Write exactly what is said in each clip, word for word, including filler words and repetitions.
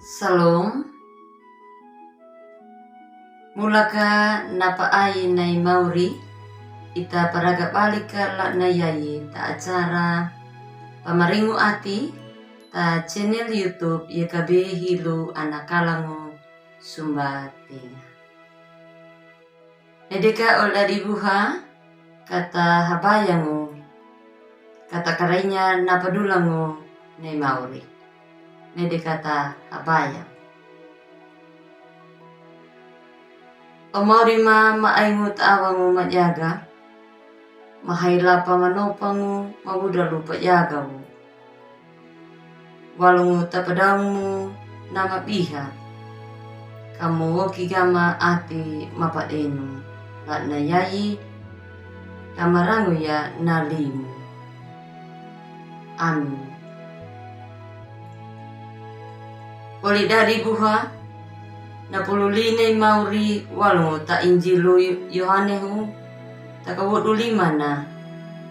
Salom. Mulaka napa'ai nai mauri, ita paraga balika la'na yai ta acara Pamaringu Ati, ta channel YouTube Y K B Hilu Ana Kalango Sumba Tenga. Nede ka o dadi buha, kata habayang o, kata karainya napadulang o nai mauri. Nede kata habayang. O mauri ma, ma aingu ta awangu majaga, ma hailapa manopang o, ma buda lupa jaga o. Walungu tapadamu na mabiha. Kamu woki gama ati mapadenu. La'na yai. Kamarangu ya na limu. Amin. Oli dadi buha. Na pulu li nai mauri walungu ta Injilu Yohane hu. Ta kawodu lima na.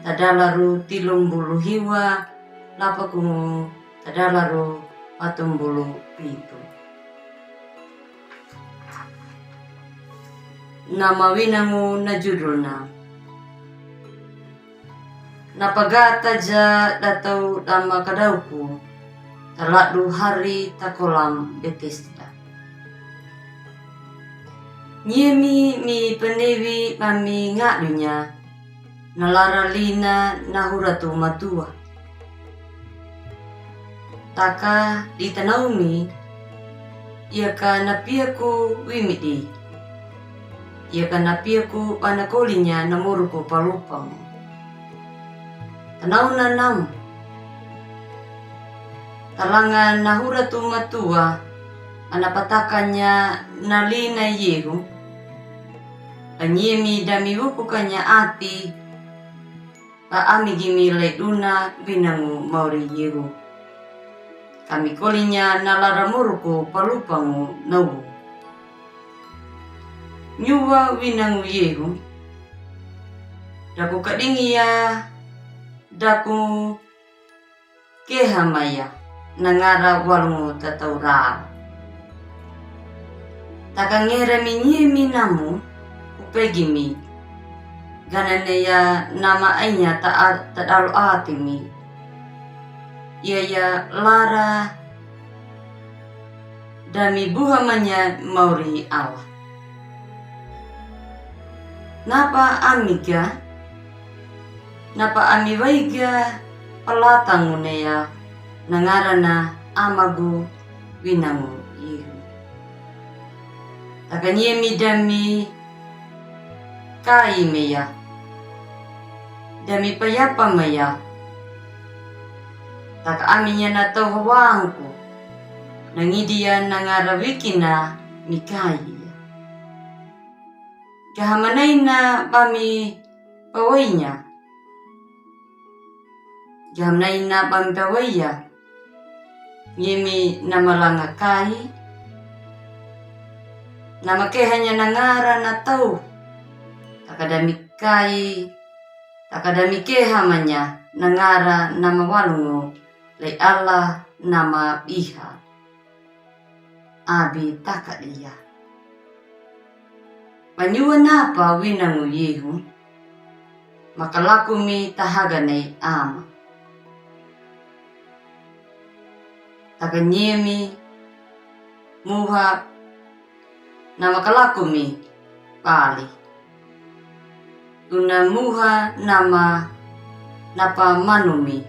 Ta dalaru tilumbulu hiwa. Lapakungu ta dalaru patumbulu pitu. Na mawinangu na judulna. Na pagata ja datau dama kadauku. Ta ladu hari ta kolam Betesda. Nyemi mi penewi mami ngadunya. Na lara lina na huratu matua. Taka di tanaumi, iya ka napiaku wimidi. Iya ka napiaku bana kolinya na moruku palupangu. Tanau na nam. Talanga na huratu matua, ana patakanya na lina yehu. Anyemi dami wuku kanya ati, ba ami gimi laiduna winangu mauri yehu. Kami kolinya na lara moruku palupangu nawu. Nyuwa winangu yehu. Daku kadingi ya, daku keha maya, na ngara walungu tataura. Taka ngera mi nyemi namu, kupegi mi. Ganane ya nama ainya ta a-, ta dalu ati mi. Iya ya lara dami buha manya mauri Allah. Napa ami ga, napa ami wai ga palatangu neya na ngarana amagu winangu yehu. Taka nyemi dami kai meya. Dami payapa meya. Taka ami nya na tau hawangku. Na ngidi ya na ngara wikina mi kai ya. Gahamanai na bami pawainya. Gahamanai na bami pawaiya. Nyemi na malanga kai. Na makeha nya na ngara na tau. Taka dami kai. Taka dami keha manya na ngara na mawalungu. Lai Allah na mabiha. Abi taka diya. Banyuwa napa winangu yehu. Makalaku mi tahaga nei ama. Taka nyemi muha na makalaku mi pali. Una muha nama napa manumi.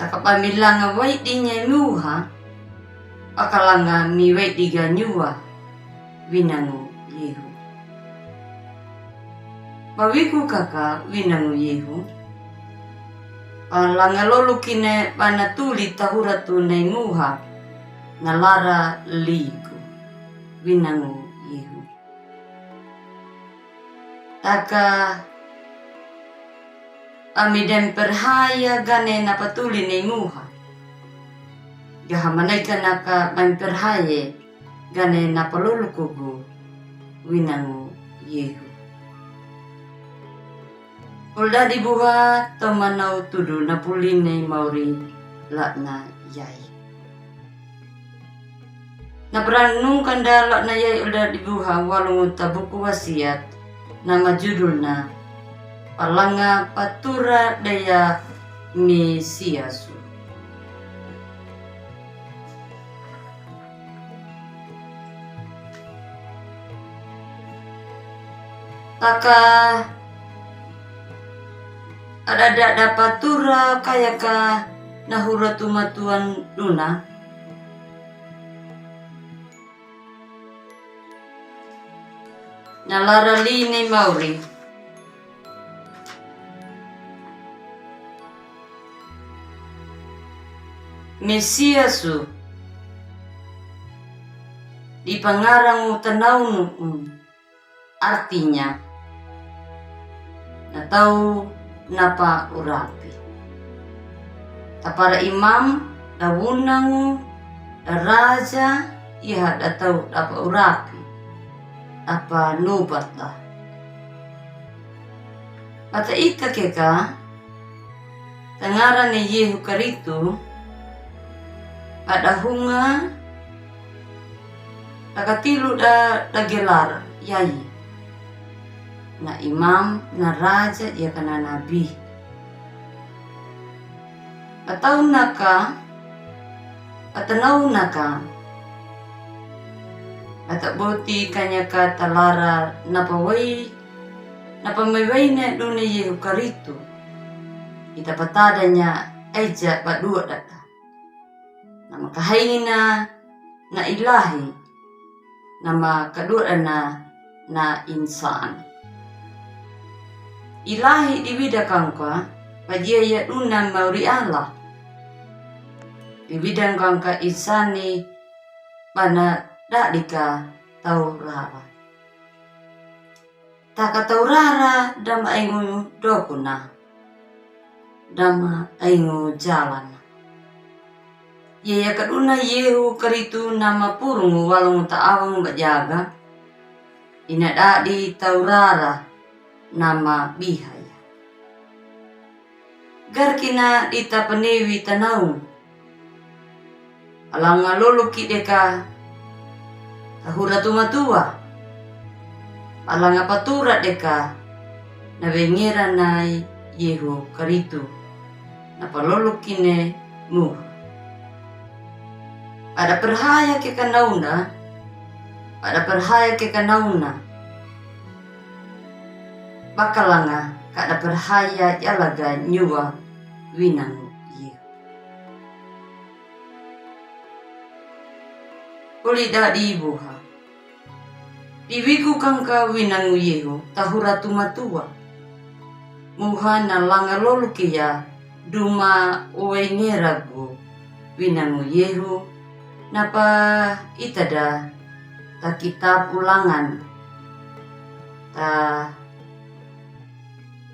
Taka bami langa waidi nya muha. Pakalanga mi waidi ga nyuwa. Winangu yehu. Bawiku kaka winangu yehu. Palanga lolu kine bana tuli tahura tu nei muha. Na lara liku. Winangu yehu. Taka ami dem perhaya gane na patuli nei muha. Gahamanai kanaka bami perhaya gane na palolukugu winangu yehu. Uldadi buha tomanau tudu na puli nei mauri la'na yai. Na paranungkanda la'na yai, o la'da di buha walongo ta buku wasiyat, na majudulna Palanga Patura Daya Mesiyasu. Taka adada'da patura kayaka nahura tumatuwa duna. Na lara lini mauri Mesiyasu, di pangarangu tanaunu, artinya na tau napa urapi. Tapara imam, da wunangu, da raja, iha da tau dapa urapi, dapa nobat da. Bata ita keka, tangarane Yehu Karitu, ada hunga, da katilu da, da gelar yai. Na imam, na raja, iya kana nabi. Bataunaka, batanaunaka, bata boti kanyaka talara napa wai, napa mai waine dune Yehu Karitu. Ita patadanya aija baduwa data. Na makahaina na ilahi, na makaduwadana na insan. Ilahi diwida kangka, padiaya duna mauri Allah. Diwida kangka insani bana dadika tau rara. Taka tau rara da ma aingu dokuna, da ma aingu jalana. Yaya kaduna Yehu Karitu na mapurungu walongo ta awang bajaga. Ina dadi tau rara na mabihaya. Garkina dita panewi tanau. Palanga loloki deka tahura tumatuwa. Palanga patura deka na wengerana Yehu Karitu. Na palolokine muha. Pada perhaya keka nauna. Pada perhaya keka nauna. Bakalanga kada perhaya yalaga nyuwa winangu Yehu. Oli dadi buha. Diwiku kangka winangu Yehu tahura tumatuwa. Muha na langa lolokiya duma wengeragu winangu Yehu, napa itada ta kitab Ulangan. Ta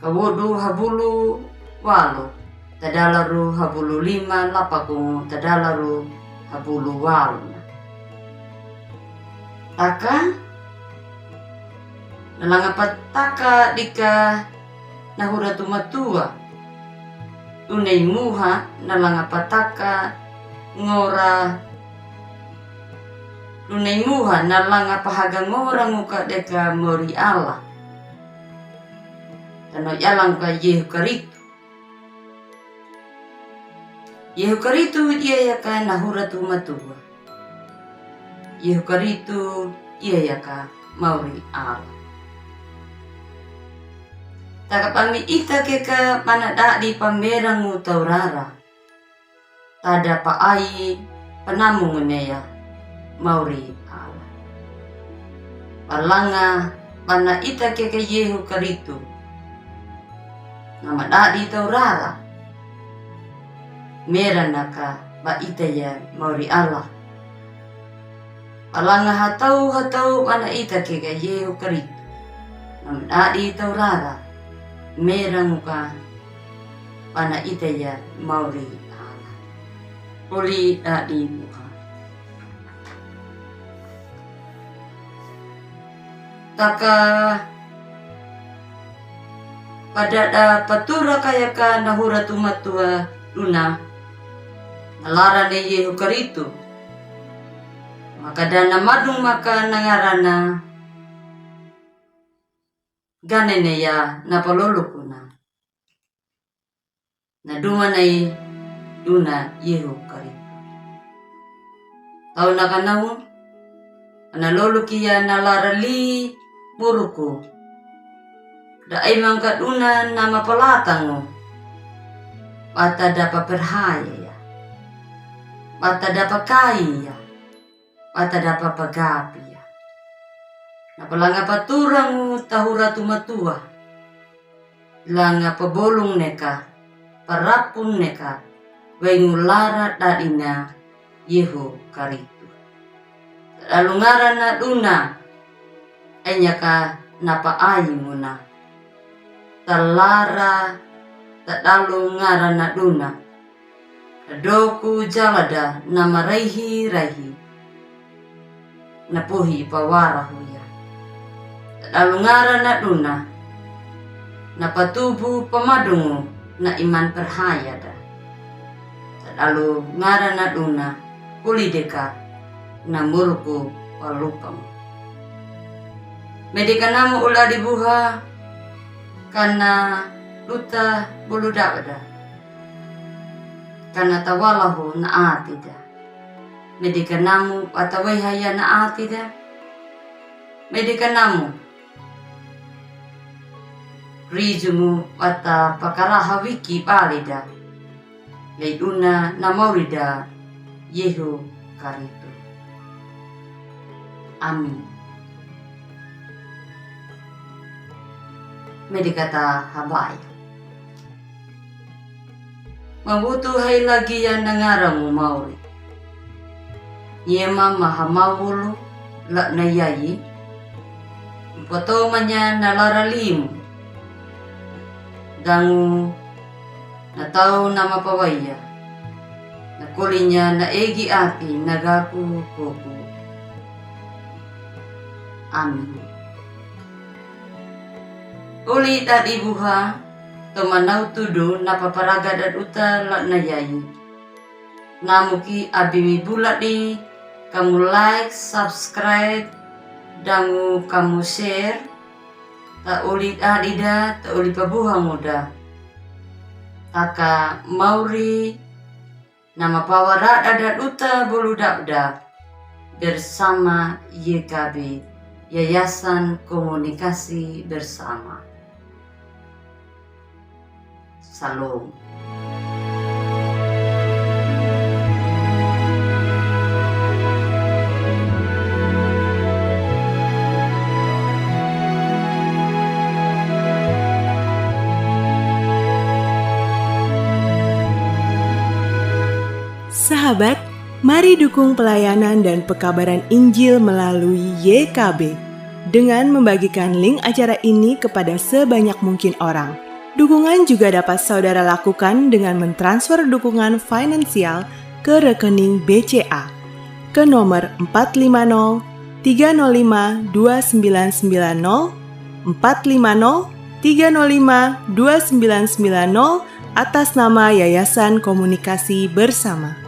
kawodu habulu walu, tadalaru habulu lima, lapakungu tadalaru habulu walu. Taka, na langa pataka dika nahura tumatuwa. Dunai muha na langa pataka ngora. Dunai muha na langa pahaga ngora nguka deka mauri Allah. Tano yalang ka Yehu Karitu. Yehu Karitu iya yaka nahura tumatuwa. Yehu Karitu iya yaka mauri Allah. Taka pami ita keka mana dadi pamerangu tau rara. Tada paai panamunguneya mauri Allah. Palanga bana ita keka Yehu Karitu. Na madadi tau rara. Meranaka ba ita ya mauri Allah. Palanga hatau hatau bana ita keka Yehu Karitu. Na madadi tau rara. Meranguka bana ita ya mauri Allah. Oli dadi buha. Taka padada patura kayaka nahura tumatuwa duna. Na larane Yehu Karitu. Makadana madung maka nangarana, ganene ya na palolokuna. Na duma nai duna Yehu Karitu. Tau na kanau, ana loloki ya na lara li muruku. Da ai mangka duna na mapalatangu. Bata dapa perhaya ya. Bata dapa kai ya. Bata dapa pagapi ya. Na palanga paturangu tahura tumatua. Langa pabolung neka, parapun neka, wengu lara dadina Yehu Karitu. Tadalu ngarana duna, enyaka na paaimuna. Talara, tadalu ngarana duna. Doku jalada na maraihi-raihi. Na pohi pawarahu ya. Tadalu ngarana duna. Na patubu pamadungu na iman perhaya da. Tadalu ngarana duna. Kuli deka na muruku palupangu. Medi kanamu ula dibuha. Kana luta bulu dabda. Kana tawalahu na atida. Medi kanamu bata waiha ya na atida. Medi kanamu rijumu bata pakaraha wiki balida. Lei duna na maurida Yehu Karitu. Amin. Medi kata habai. Mabutu hai lagi ya nangara mu mauri. Niema maha maulu la na yayi. Mpoto manya na lara limu. Dangu na tau na mapawaya. Na kolinya na egi ati na gaku koku. Amin. Uli dadi buha, to manau tudu na paparaga daduta la na yayi. Namu ki abi mi buladi, kamu like, subscribe, dangu kamu share, ta uli dadi da, ta uli pabuha muda. Taka mauri, na mapawarada daduta bolu dabda bersama Y K B, Yayasan Komunikasi Bersama. Salom. Sahabat, mari dukung pelayanan dan pekabaran Injil melalui Y K B dengan membagikan link acara ini kepada sebanyak mungkin orang. Dukungan juga dapat saudara lakukan dengan mentransfer dukungan finansial ke rekening B C A ke nomor empat lima nol tiga nol lima dua sembilan sembilan nol, empat lima nol tiga nol lima dua sembilan sembilan nol, atas nama Yayasan Komunikasi Bersama.